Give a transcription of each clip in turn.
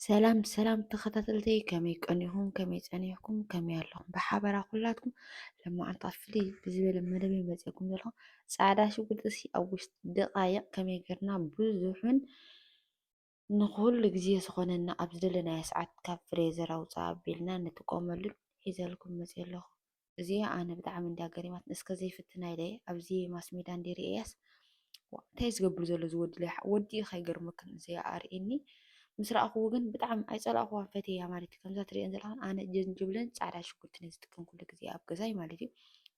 ሰላም ሰላም ተኸታተልተይ፣ ከመይ ቀኒኹም? ከመይ ጸኒሕኩም? ከመይ ኣለኹም? ብሓበራ ኩላትኩም ለማዓንቲ ኣብ ፍልይ ብዝበለ መደበይ መጺእኩም ዘለኹም። ጻዕዳ ሽጉርቲ ሲ ኣብ ውሽጢ ደቓይቕ ከመይ ጌርና ብዙሑን ንኹሉ ግዜ ዝኾነና ኣብ ዝደለናዮ ሰዓት ካብ ፍሬዘር ኣውጽኣ ኣቢልና ንጥቀመሉን ሒዘልኩም መጺአ ኣለኹ። እዚኣ ኣነ ብጣዕሚ እንድያ ገሪማትኒ፣ እስከ ዘይፍትና ኢለ እየ ኣብዚ ማስ ሜዳ እንድየ ርእየያስ፣ ዋእ፣ እንታይ እዩ ዝገብር ዘሎ እዚ ወዲ ኢለ፣ ወዲ እዩ ከይገርመክን እዚ ኣርእየኒ። ምስ ረኣኽዎ ግን ብጣዕሚ ኣይጸላእኽዋን፣ ፈትየያ ማለት እዩ። ከምዛ ትርእየን ዘለኽን ኣነ ጀንጅብልን ጻዕዳ ሽጉርትን እየ ዝጥቀም ኩሉ ግዜ ኣብ ገዛይ ማለት እዩ።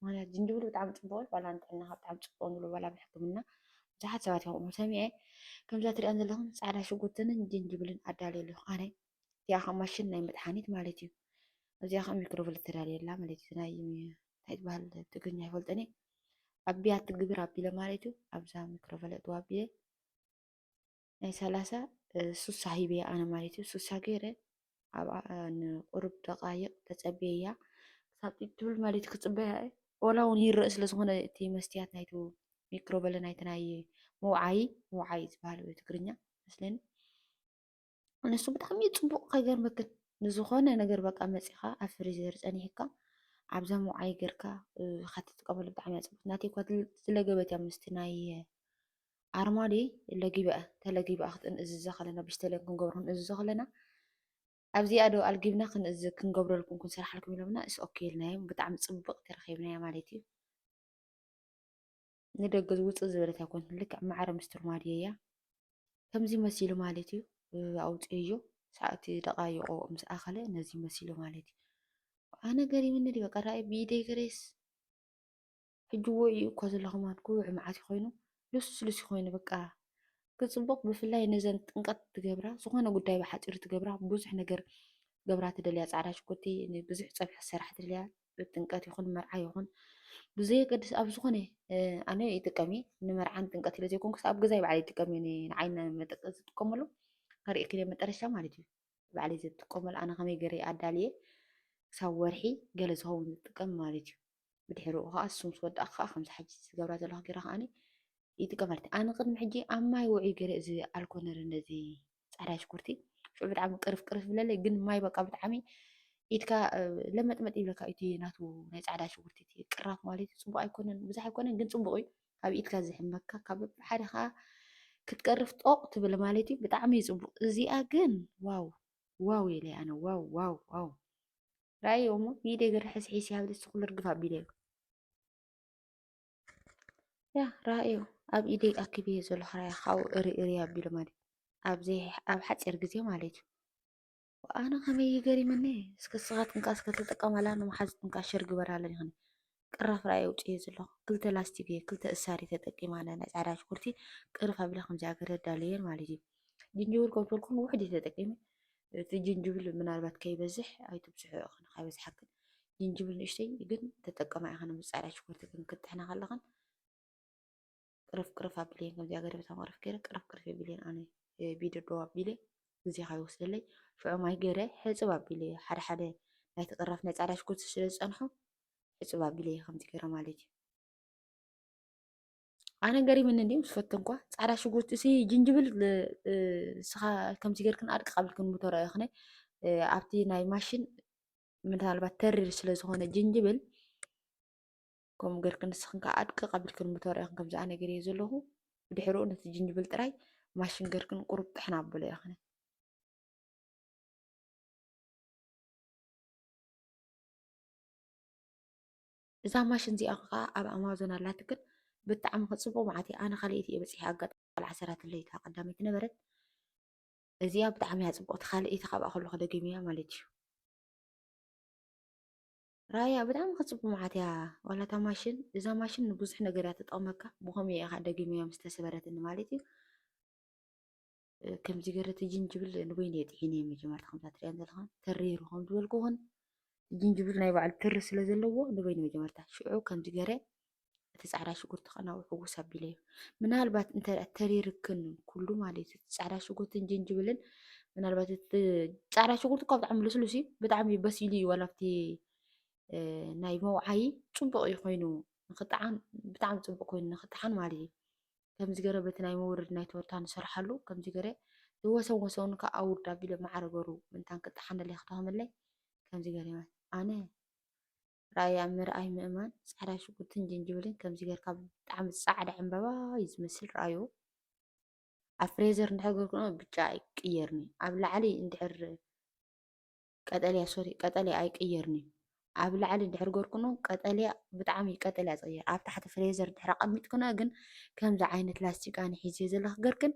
ምኽንያቱ ጅንጅብል ብጣዕሚ ጽቡቕ እዩ፣ ዋላ ንጥዕናኻ ብጣዕሚ ጽቡቕ ንብሎ ዋላ ብሕክምና ብዙሓት ሰባት እዮም ከምኡ ሰሚዐ። ከምዛ ትርእያን ዘለኽን ጻዕዳ ሽጉርትን ጅንጅብልን ኣዳልየ ኣለኹ ኣነ። እዚኣ ኸዓ ማሽን ናይ መጥሓኒት ማለት እዩ። ኣብዚኣ ኸዓ ሚክሮቨለ ተዳልየ ኣላ ማለት እዩ። ናይ እንታይ ትበሃል ትግርኛ ኣይፈልጥን እየ። ኣብ ቢያቲ ግብር ኣቢለ ማለት እዩ። ኣብዛ ሚክሮቨለ እትው ኣቢለ ናይ ሰላሳ እ፣ ሱሳ ሂበያ ኣነ ማለት እዩ። ሱሳ ገይረ ኣብኣ ንቁሩብ ደቓይቕ ተጸብየያ ክሳብ ጢጥ ትብል ማለት እዩ። ክጽበያ እየ። ዋላ እውን ይረእ ስለ ዝኾነ እቲ መስትያት ናይቲ ሚክሮቨለ ናይቲ ናይ መውዓዪ፣ መውዓዪ ዝበሃል ብትግርኛ መስለኒ። ንሱ ብጣዕሚ እዩ ጽቡቕ ከይገርመክን። ንዝኾነ ነገር በቃ መጺኻ ኣብ ፍሪዘር ጸኒሕካ ኣብዛ መውዓዪ ጌርካ እ፣ ኸትጥቀመሉ ብጣዕሚ እያ ጽቡቕ። ናተይ እኳ ትል-፣ ዝለገበት እያ ምስቲ ናይ ኣርማድዮይ ለጊበ፣ ተለጊበ ክትንእዝዘ ከለና፣ ብሽተለን ክንገብሮ ክንእዝዞ ከለና ኣብዚኣ ዶ ኣልጊብና ክንእዝ-፣ ክንገብረልኩም ክንሰርሓልኩም ኢሎምና፣ እስ ኦኬ ኢልናዮም። ብጣዕሚ ጽብቕቲ ረኺብናያ ማለት እዩ። ንደገ ዝውፅእ ዝበለት ኣይኮነትን፣ ልክዕ ማዕረ ምስቲ ኣርማድዮ እያ። ከምዚ መሲሉ ማለት እዩ። እ፣ ኣውፅእዮ፣ ሰዓቲ ደቃይቆ ምስ ኣኸለ ነዚ መሲሉ ማለት እዩ። ኣነ ገሪምኒ ድዩ፣ በቃ ራእየ ብኢደይ ገሬስ። ሕጂ እዎ እዩ እኮ ዘሎ ከማን ክውዕ መዓት ኮይኑ ልስሉስ ኮይኑ በቃ ክጽቡቕ፣ ብፍላይ ነዘን ጥንቀት ትገብራ፣ ዝኾነ ጉዳይ ብሓጺሩ ትገብራ፣ ብዙሕ ነገር ገብራ ትደልያ፣ ጻዕዳ ሽጉርቲ፣ ብዙሕ ጸብሒ ክሰርሕ ትደልያ፣ ጥንቀት ይኹን መርዓ ይኹን ብዘየገድስ ኣብ ዝኾነ፣ እ፣ ኣነ ይጥቀም እየ፣ ንመርዓን ጥንቀት ኢለ ዘይኮንኩስ ኣብ ገዛይ ባዕለይ ይጥቀም እየ፣ ን-፣ ንዓይ መጠቀ ዝጥቀመሉ ከርእየኪ እየ መጠረሻ ማለት እዩ። ባዕለይ ዝጥቀመሉ ኣነ ከመይ ገይረ ኣዳልየ ክሳብ ወርሒ ገለ ዝኸውን ዝጥቀም ማለት እዩ። ብድሕሪኡ ኸዓ እሱ ምስ ወዳእኩ ኸዓ ከምዚ ሕጂ ዝገብራ ዘለኹ ገይረ ኸዓኒ ይጥቀም ማለት እዩ። ኣነ ቅድሚ ሕጂ ኣብ ማይ ውዑይ ገይረ እዚ ኣልኮነር ነዚ ጻዕዳ ሽጉርቲ ሽዑ ብጣዕሚ ቅርፍ ቅርፍ ይብለለይ፣ ግን ማይ በቃ ብጣዕሚ ኢድካ፣ እ፣ ለመጥመጥ ይብለካ እቲ ናቱ ናይ ጻዕዳ ሽጉርቲ እቲ ቅራፍ ማለት እዩ። ጽቡቕ ኣይኮነን፣ ብዙሕ ኣይኮነን ግን ጽቡቕ እዩ። ካብ ኢድካ ዝሕመካ ካብ ሓደ ኸዓ ክትቀርፍ ጦቕ ትብል ማለት እዩ። ብጣዕሚ እዩ ጽቡቕ። እዚኣ ግን ዋው ዋው ኢለ ኣነ ዋው ዋው ዋው። ራእዮ እሞ ቪድዮ ገርሐ ስሒስ ያብል ስኩል ርግፍ ኣቢለ እዩ። ያ ራእዮ ኣብ ኢደይ ኣኪበዮ ዘለኹ ራእዮ ካብኡ እሪ እሪ ኣቢሉ ማለት ኣብ ዘይ ኣብ ሓፂር ግዜ ማለት እዩ። ኣነ ከመይ ገሪመኒ። እስከ ስኻትክን ከ እስከ ተጠቀማላ ንመሓዙትክን ከ ሸር ግበራለን ይኸን። ቅራፍ ራእየ ኣውፅኤ ዘለኹ ክልተ ላስቲክ እየ ክልተ እሳሪ ተጠቂማ ናይ ፃዕዳ ሽኩርቲ ቅርፍ ኣቢለ ከምዚኣ ገይረ ኣዳለየን ማለት እዩ። ጅንጅብል ከም ዝበልኩን ውሕድ እየ ተጠቂመ። እቲ ጅንጅብል ምናልባት ከይበዝሕ ኣይትብዝሑ ኢኽን፣ ካይበዝሓክን። ጅንጅብል ንእሽተይ ግን ተጠቀማ ኢኽን፣ ምስ ፃዕዳ ሽኩርቲ ግን ክትጥሕና ከለኽን ቅርፍ ቅርፍ ኣቢለየን፣ ከምዚኣ ገይረ በታ መቕረፍ ገይረ ቅርፍ ቅርፍ የቢለየን። ኣነ እ፣ ቪድዮ ዶ ኣቢለ ግዜ ካይወስደለይ ሽዑ ማይ ገይረ ሕፅብ ኣቢለ ሓደ ሓደ ናይቲ ቅራፍ ናይ ፃዕዳ ሽጉርቲ ስለ ዝፀንሖ ሕፅብ ኣቢለ ከምዚ ገይረ ማለት እዩ። ኣነ ገሪምኒ እንዲም ዝፈተንኳ ፃዕዳ ሽጉርቲ እሲ ጅንጅብል እ፣ እ፣ ንስኻ ከምዚ ገይርክን ኣድቅቕ ኣቢልክን ምተረኦ ይኽነ እ፣ ኣብቲ ናይ ማሽን ምናልባት ተሪር ስለ ዝኾነ ጅንጅብል ከምኡ ገርክን ንስኽን ከኣ ኣድቅቕ ኣቢልክን ምተረእኽን ከምዚ ኣነ ገይረዮ ዘለኹ ብድሕሪኡ ነቲ ጅንጅብል ጥራይ ማሽን ገርክን ቁሩብ ጥሕን ኣብሎ ኢኽን። እዛ ማሽን እዚኣ ከኣ ኣብ ኣማዞን ኣላትክን ብጣዕሚ ክጽቡቕ መዓት እያ። ኣነ ካልኣይቲ እየ በጺሐ ኣጋጣሚ ቆልዓ ሰራትለይ እታ ቀዳመይቲ ነበረት። እዚኣ ብጣዕሚ እያ ጽብቕቲ ካልኣይቲ ካብኣ ከለኹ ደጊመያ ማለት እዩ። ራያ ብጣዕሚ ክጽቡ መዓት እያ ዋላ እታ ማሽን። እዛ ማሽን ንብዙሕ ነገር እያ ትጠቕመካ። ብኸምኡ እያ ከዓ ደጊመያ ምስ ተሰበረትኒ ማለት እዩ። እ፣ ከምዚ ገይረ እቲ ጅንጅብል ንበይኑ እየ ጥሒነ መጀመርታ ከምዛ ትሪኣን ዘለኻን ተሪሩ ከም ዝበልኩኽን ጅንጅብል ናይ ባዕሉ ትሪ ስለ ዘለዎ ንበይኑ መጀመርታ ሽዑ ከምዚ ገይረ እቲ ጻዕዳ ሽጉርቲ ከኣ ናብኡ ሕውስ ኣቢለዮ። ምናልባት እንተ ደኣ ተሪርክን ኩሉ ማለት እዩ፣ እቲ ጻዕዳ ሽጉርትን ጅንጅብልን፣ ምናልባት እቲ ጻዕዳ ሽጉርቲ እኳ ብጣዕሚ ልስሉስ እዩ፣ ብጣዕሚ በሲሉ እዩ፣ ዋላ ኣብቲ፣ እ፣ ናይ መውዓዪ ጽቡቕ እዩ ኮይኑ ንኽጥዓም፣ ብጣዕሚ ጽቡቕ ኮይኑ ንኽጥሓን ማለት እዩ። ከምዚ ገይረ በቲ ናይ መውረዲ ናይ ቶርታ ንሰርሓሉ፣ ከምዚ ገይረ ዝወሰን ወሰኑ ከዓ ኣውርድ ኣቢለ ማዕረ ገሩ ምእንታን ክጠሓነለይ ክተኸመለይ ከምዚ ገሪመ ኣነ ራእያ ምርኣይ ምእማን ፃዕዳ ሽጉርትን ጅንጅብልን ከምዚ ጌርካ ብጣዕሚ ፃዕዳ ዕምበባ እዩ ዝመስል። ራእዩ ኣብ ፍሬዘር እንድሕር ገርኩኖ ብጫ ኣይቅየርኒ ኣብ ላዕሊ እንድሕር ቀጠልያ ሶሪ ቀጠልያ ኣይቅየርኒ ኣብ ላዕሊ እንድሕር ገርኩኖ ቀጠልያ ብጣዕሚ ቀጠልያ ዝቅየር ኣብ ታሕቲ ፍሬዘር እንድሕር ኣቀሚጥኩኖ ግን ከምዚ ዓይነት ላስቲክ ኣነ ሒዝዮ ዘለኹ ገርክን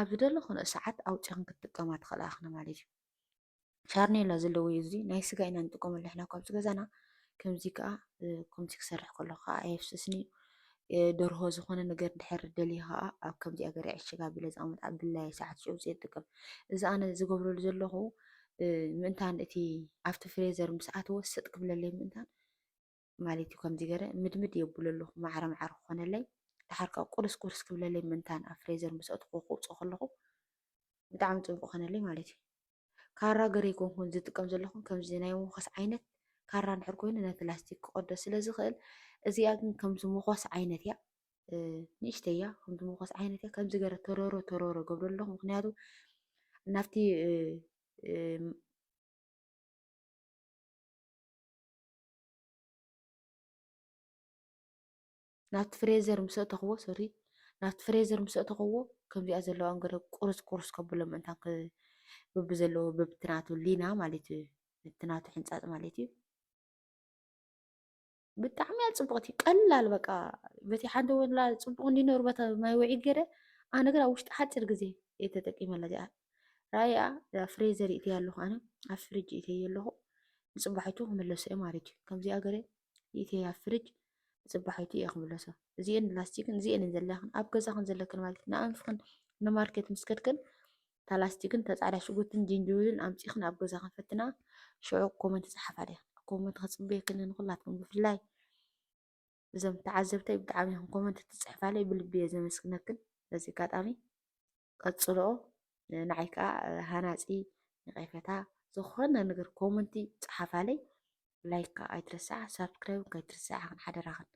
ኣብ ዝደለኹኖ ሰዓት ኣውፂኽን ክትጥቀማ ትኽእላ ኢኽን ማለት እዩ። ሻርኔላ ዘለዎ እዩ እዚ ናይ ስጋ ኢና ንጥቀመሉ ንሕና ካብዚ ገዛና። ከምዚ ከዓ ከምዚ ክሰርሕ ከሎ ከዓ ኣየፍስስን እዩ። ደርሆ ዝኾነ ነገር ድሕር ደልየ ከዓ ኣብ ከምዚኣ ገረ ዕሽግ ኣቢለ ዝቐመጥ ኣብ ድላየ ሰዓት ሽዑ ውፅእ ይጥቀም። እዚ ኣነ ዝገብረሉ ዘለኹ ምእንታን እቲ ኣብቲ ፍሬዘር ምስ ኣተወ ስጥ ክብለለይ ምእንታን ማለት እዩ። ከምዚ ገረ ምድምድ የብሎ ኣለኹ ማዕረ ማዕረ ክኾነለይ። ድሓር ከዓ ቁርስ ቁርስ ክብለለይ ምእንታን ኣብ ፍሬዘር ምስ ኣትኩ ክውፅእ ከለኹ ብጣዕሚ ፅቡቅ ኾነለይ ማለት እዩ። ካራ ገረ ይኮንኩን ዝጥቀም ዘለኹን ከምዚ ናይ መኾስ ዓይነት ካራ እንድሕር ኮይኑ ነቲ ላስቲክ ክቆዶ ስለ ዝኽእል እዚኣ ግን ከምዚ መኾስ ዓይነት እያ። ንእሽተይ እያ ከምዚ መኾስ ዓይነት እያ ከምዚ ገረ ተረሮ ተረሮ ገብሮ ኣለኹ ምክንያቱ ናብቲ ናብቲ ፍሬዘር ምስ ኣእተኽዎ ሶሪ ናብቲ ፍሬዘር ምስ ኣእተኽዎ ከምዚኣ ዘለዋ ገረ ቁርስ ቁርስ ከብሎ ምእንታን በቢ ዘለዎ በብትናቱ ሊና ማለት እዩ። ትናቱ ሕንፃፅ ማለት እዩ። ብጣዕሚ እያ ፅቡቅቲ ቀላል በቃ በቲ ሓደ ወላ ፅቡቅ እንዲኖሩ በታ ማይ ውዒ ገረ ኣነ ግን ኣብ ውሽጢ ሓፂር ግዜ እየ ተጠቂመላ እዚኣ ራእያ ፍሬዘር ይእትያ ኣለኹ ኣነ ኣብ ፍሪጅ ይእትየ ኣለኹ ንፅባሒቱ ክምለሶ እየ ማለት እዩ ከምዚኣ ገረ ይእትየ ኣብ ፍሪጅ ንፅባሒቱ እየ ክምለሶ እዚኤን ላስቲክን እዚኤን ዘለኽን ኣብ ገዛኽን ዘለክን ማለት ንኣንፍኽን ንማርኬት ምስ ከድክን ታላስቲክን ተፃዕዳ ሽጉርትን ጅንጅብልን ኣምፂኽን ኣብ ገዛኽን ፈትና ሽዑ ኮመንት ፀሓፋለይ ኮመንት ከፅበየክን ንኩላትኩም ብፍላይ እዞም ተዓዘብተይ ብጣዕሚ ኢኹም ኮመንት ትፅሕፋለይ ብልቢ እየ ዘመስግነክን በዚ ኣጋጣሚ ቀፅልኦ ንዓይ ከዓ ሃናፂ ንቀይፈታ ዝኾነ ነገር ኮመንቲ ፀሓፋለይ ላይክ ከዓ ኣይትረስዓ ሳብስክራይብ ከይትረስዓ ክንሓደራኽን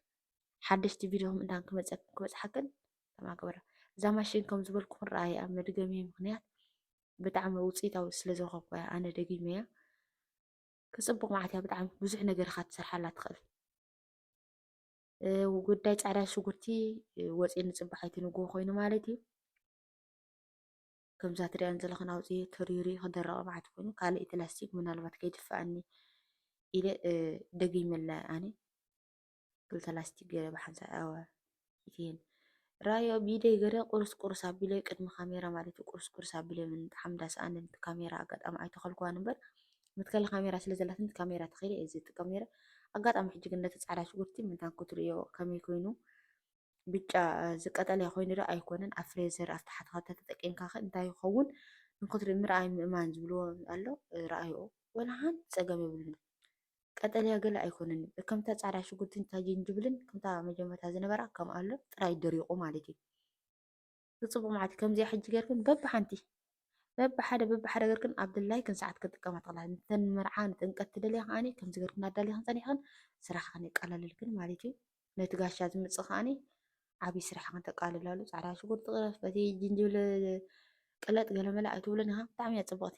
ሓደሽቲ ቪድዮ ምእንታን ክመፀክን ክበፅሓክን ተማግበራ እዛ ማሽን ከም ዝበልኩኽን ረኣየ ኣብ መድገሚ ምክንያት ብጣዕሚ ውፅኢታዊ ስለ ዝረኸብኩ እያ ኣነ ደጊመያ ክፅቡቅ ማለት እያ ብጣዕሚ ብዙሕ ነገር ኢኻ ትሰርሓላ ትኽእል ጉዳይ ፃዕዳ ሽጉርቲ ወፂ ንፅባሕ ኣይትንግቦ ኮይኑ ማለት እዩ። ከምዛ ትሪኣን ዘለኽን ኣውፅኤ ተሪሩ ክደረቐ ማለት ኮይኑ ካልእ እቲ ላስቲክ ምናልባት ከይድፍኣኒ ኢለ ደጊመላ ኣነ ክልተ ላስቲክ ገለ ብሓንሳእ ኣወ ይትሄን ራዮ ቢደይ ገለ ቁርስ ቁርስ ኣቢለ ቅድሚ ካሜራ ማለት እዩ ቁርስ ቁርስ ኣቢለ ምን ጣዕም ዳስኣነ ካሜራ ኣጋጣሚ ኣይተኸልኩዋን እምበር መትከሊ ካሜራ ስለ ዘላትኒ ካሜራ ተኸይለ እየ ዝጥቀም ነይረ ኣጋጣሚ ሕጂ ግን ነቲ ፃዕዳ ሽጉርቲ ምንታን ክትርእዮ ከመይ ኮይኑ ብጫ ዝቀጠልያ ኮይኑ ዶ ኣይኮነን ኣብ ፍሬዘር ኣብ ታሕቲ ካብ ተተጠቂምካ ከ እንታይ ይኸውን ንክትርኢ ምርኣይ ምእማን ዝብልዎ ኣሎ ረኣይኦ ወላ ሓንቲ ፀገም የብሉን ቀጠልያ ገለ ኣይኮነን ከምታ ፃዕዳ ሽጉርትን እታ ጅንጅብልን ከምታ መጀመርታ ዝነበራ ከም ኣሎ ጥራይ ደሪቁ ማለት እዩ ዝፅቡቅ ማለት ከምዚኣ ሕጂ ገርክን በብሓንቲ በብሓደ በብሓደ ገርክን ኣብ ድላይክን ሰዓት ክጥቀማ ትኽእላ ንተን መርዓ ንጥምቀት ትደልያ ከዓኒ ከምዚ ገርክን ኣዳሊኽን ፀኒሕክን ስራሕክን የቃላልልክን ማለት እዩ ነቲ ጋሻ ዝምፅእ ከዓኒ ዓብዪ ስራሕ ክንተቃልላሉ ፃዕዳ ሽጉርቲ ቅረፍ በቲ ጅንጅብል ቅለጥ ገለመለ ኣይትብሉን ኢኻ ብጣዕሚ እያ ፅብቕቲ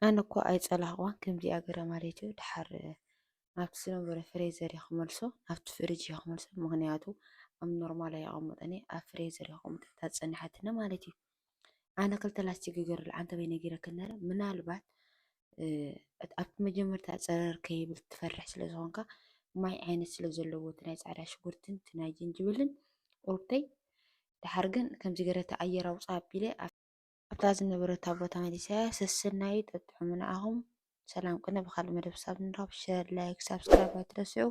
ኣነ እኮ ኣይፀላኽዋን ከምዚኣ ገረ ማለት እዩ ድሓር ኣብቲ ዝነበረ ፍሬዘር እየ ክመልሶ ኣብቲ ፍሪጅ እየ ክመልሶ ምክንያቱ ኣብ ኖርማል ኣይቐምጠን እየ ኣብ ፍሬዘር እየ ክቐምጦ እታ ዝፀንሓትኒ ማለት እዩ ኣነ ክልተ ላስቲክ ይገርል ዓንተበይ ነጊረክን ነረ ምናልባት ኣብቲ መጀመርታ ፀረር ከይብል ትፈርሕ ስለ ዝኾንካ ማይ ዓይነት ስለ ዘለዎ እቲ ናይ ፃዕዳ ሽጉርትን እቲ ናይ ጅንጅብልን ቁርብተይ ድሓር ግን ከምዚ ገረ እቲ ኣየር ኣውፃ ኣቢለ ኣብታ ዝነበረታ ቦታ መሊሰያ ሰሰናዩ ጠጥዑሙ ንኣኹም ሰላም ቅነ ብካልእ መደብ ክሳብ ንራኸብ ሸር ላይክ ሳብስክራይብ ኣይትረስዑ